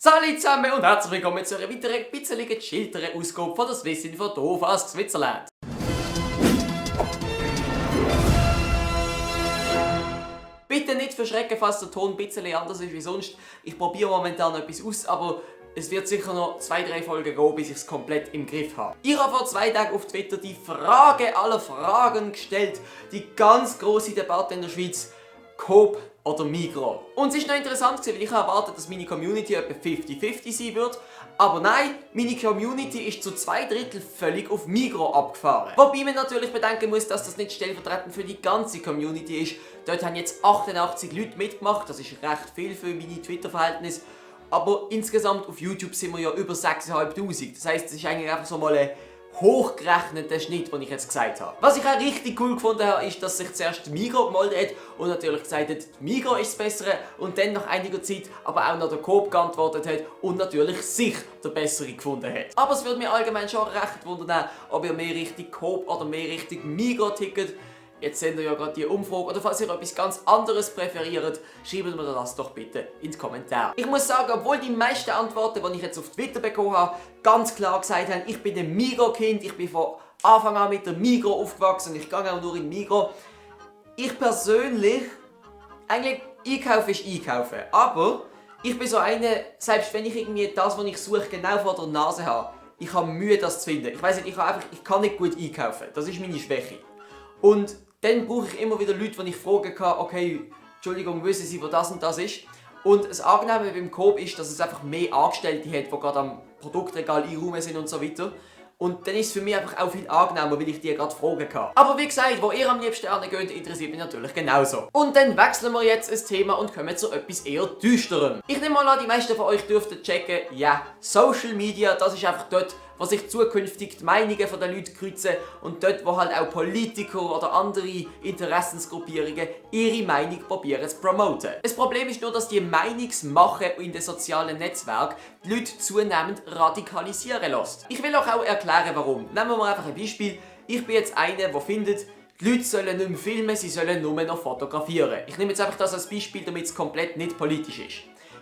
Salut zusammen und herzlich willkommen zu einer weiteren, bisschen gechillteren Ausgabe von das Wissen von Doof aus Switzerland. Bitte nicht verschrecken, falls der Ton ein bisschen anders ist wie sonst. Ich probiere momentan etwas aus, aber es wird sicher noch 2-3 Folgen gehen, bis ich es komplett im Griff habe. Ich habe vor 2 Tagen auf Twitter die Frage aller Fragen gestellt. Die ganz grosse Debatte in der Schweiz. Coop oder Migros. Und es ist noch interessant, weil ich erwartet, dass meine Community etwa 50-50 sein wird. Aber nein, meine Community ist zu 2/3 völlig auf Migros abgefahren. Wobei man natürlich bedenken muss, dass das nicht stellvertretend für die ganze Community ist. Dort haben jetzt 88 Leute mitgemacht, das ist recht viel für meine Twitter-Verhältnisse. Aber insgesamt auf YouTube sind wir ja über 6'500. Das heisst, es ist eigentlich einfach so mal ein hochgerechneter Schnitt, den ich jetzt gesagt habe. Was ich auch richtig cool gefunden habe, ist, dass sich zuerst die Migros gemeldet hat und natürlich gesagt hat, die Migros ist das Bessere und dann nach einiger Zeit aber auch noch der Coop geantwortet hat und natürlich sich der Bessere gefunden hat. Aber es würde mir allgemein schon recht wundern, ob ihr mehr Richtung Coop oder mehr Richtung Migros ticket. Jetzt seht ihr ja gerade die Umfrage, oder falls ihr etwas ganz anderes präferiert, schreibt mir das doch bitte in die Kommentare. Ich muss sagen, obwohl die meisten Antworten, die ich jetzt auf Twitter bekommen habe, ganz klar gesagt haben, ich bin ein Migros-Kind, ich bin von Anfang an mit der Migros aufgewachsen, ich gehe auch nur in Migros. Ich persönlich, eigentlich einkaufen ist einkaufen, aber ich bin so eine, selbst wenn ich irgendwie das, was ich suche, genau vor der Nase habe, ich habe Mühe, das zu finden. Ich weiss nicht, ich kann nicht gut einkaufen, das ist meine Schwäche. Und dann brauche ich immer wieder Leute, die ich fragen kann, okay, Entschuldigung, wissen Sie, wo das und das ist? Und das Angenehme beim Coop ist, dass es einfach mehr Angestellte hat, die gerade am Produktregal einräumen sind und so weiter. Und dann ist es für mich einfach auch viel angenehmer, weil ich die gerade fragen kann. Aber wie gesagt, wo ihr am liebsten geht, interessiert mich natürlich genauso. Und dann wechseln wir jetzt das Thema und kommen zu etwas eher düsterem. Ich nehme mal an, die meisten von euch dürften checken, ja, Social Media, das ist einfach dort, wo sich zukünftig die Meinungen der Leute kreuzen und dort, wo halt auch Politiker oder andere Interessensgruppierungen ihre Meinung probieren zu promoten. Das Problem ist nur, dass die Meinungsmache in den sozialen Netzwerken die Leute zunehmend radikalisieren lässt. Ich will euch auch erklären, warum. Nehmen wir mal einfach ein Beispiel. Ich bin jetzt einer, der findet, die Leute sollen nicht mehr filmen, sie sollen nur noch fotografieren. Ich nehme jetzt einfach das als Beispiel, damit es komplett nicht politisch ist.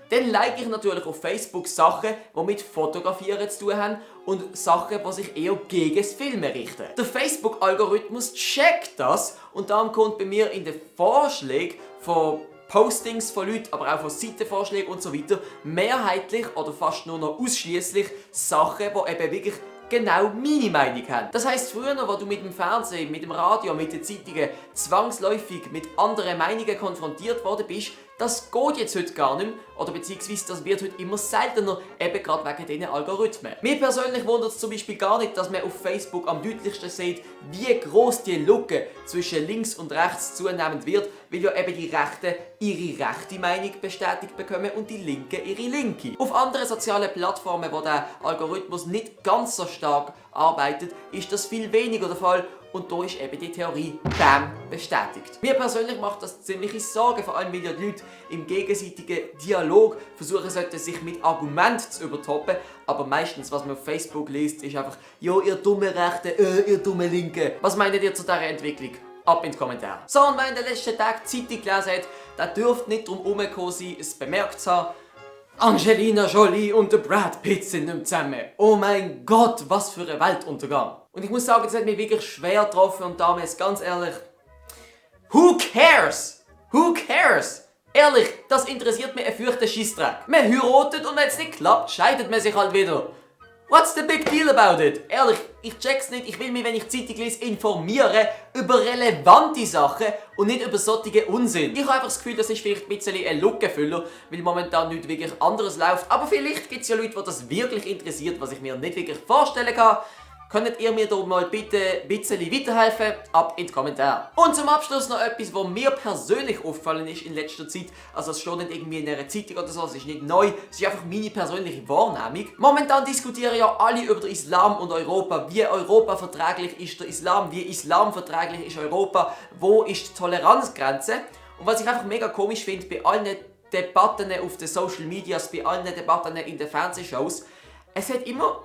Dann like ich natürlich auf Facebook Sachen, die mit Fotografieren zu tun haben und Sachen, die sich eher gegen das Filmen richten. Der Facebook-Algorithmus checkt das und darum kommt bei mir in den Vorschlägen von Postings von Leuten, aber auch von Seitenvorschlägen und so weiter mehrheitlich oder fast nur noch ausschließlich Sachen, die eben wirklich genau meine Meinung haben. Das heisst, früher, wo du mit dem Fernsehen, mit dem Radio, mit den Zeitungen zwangsläufig mit anderen Meinungen konfrontiert worden bist, das geht jetzt heute gar nicht mehr, oder beziehungsweise das wird heute immer seltener, eben gerade wegen diesen Algorithmen. Mir persönlich wundert es zum Beispiel gar nicht, dass man auf Facebook am deutlichsten sieht, wie gross die Lücke zwischen links und rechts zunehmend wird, weil ja eben die Rechten ihre rechte Meinung bestätigt bekommen und die Linken ihre linke. Auf anderen sozialen Plattformen, wo der Algorithmus nicht ganz so stark arbeitet, ist das viel weniger der Fall. Und da ist eben die Theorie BAM bestätigt. Mir persönlich macht das ziemliche Sorgen, vor allem weil ja die Leute im gegenseitigen Dialog versuchen sollten, sich mit Argumenten zu übertoppen. Aber meistens, was man auf Facebook liest, ist einfach, jo, ihr dumme Rechte, ihr dumme Linke. Was meint ihr zu dieser Entwicklung? Ab in die Kommentare. So, und wer in den letzten Tagen die Zeitung gelesen hat, der dürfte nicht drum herumgekommen sein, es bemerkt zu haben. Angelina Jolie und der Brad Pitt sind nicht mehr zusammen. Oh mein Gott, was für ein Weltuntergang. Und ich muss sagen, das hat mich wirklich schwer getroffen und damals ganz ehrlich, who cares? Who cares? Ehrlich, das interessiert mich ein fürchter Scheissdreck. Man heiratet und wenn es nicht klappt, scheidet man sich halt wieder. What's the big deal about it? Ehrlich, ich check's nicht. Ich will mich, wenn ich Zeitung lese, informieren über relevante Sachen und nicht über solche Unsinn. Ich habe einfach das Gefühl, das ist vielleicht ein bisschen ein Lückenfüller, weil momentan nichts wirklich anderes läuft. Aber vielleicht gibt es ja Leute, die das wirklich interessiert, was ich mir nicht wirklich vorstellen kann. Könntet ihr mir da mal bitte ein bisschen weiterhelfen? Ab in die Kommentare. Und zum Abschluss noch etwas, was mir persönlich aufgefallen ist in letzter Zeit. Also es steht nicht irgendwie in einer Zeitung oder so, es ist nicht neu. Es ist einfach meine persönliche Wahrnehmung. Momentan diskutieren ja alle über den Islam und Europa. Wie Europa verträglich ist der Islam? Wie Islam verträglich ist Europa? Wo ist die Toleranzgrenze? Und was ich einfach mega komisch finde, bei allen Debatten auf den Social Medias, bei allen Debatten in den Fernsehshows, es hat immer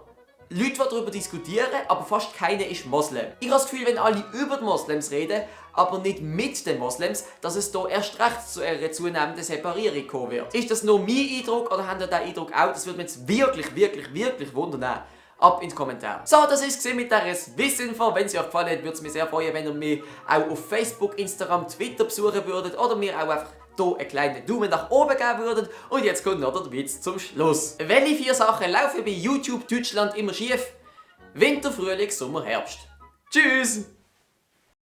Leute, die darüber diskutieren, aber fast keiner ist Moslem. Ich habe das Gefühl, wenn alle über die Moslems reden, aber nicht mit den Moslems, dass es hier erst recht zu einer zunehmenden Separierung kommen wird. Ist das nur mein Eindruck oder habt ihr den Eindruck auch? Das würde mich jetzt wirklich wundern. Ab in die Kommentare. So, das war es mit dieser Swiss-Info. Wenn es euch gefallen hat, würde es mich sehr freuen, wenn ihr mich auch auf Facebook, Instagram, Twitter besuchen würdet oder mir auch einfach hier einen kleinen Daumen nach oben geben würdet. Und jetzt kommt noch der Witz zum Schluss. Welche 4 Sachen laufen bei YouTube Deutschland immer schief? Winter, Frühling, Sommer, Herbst. Tschüss!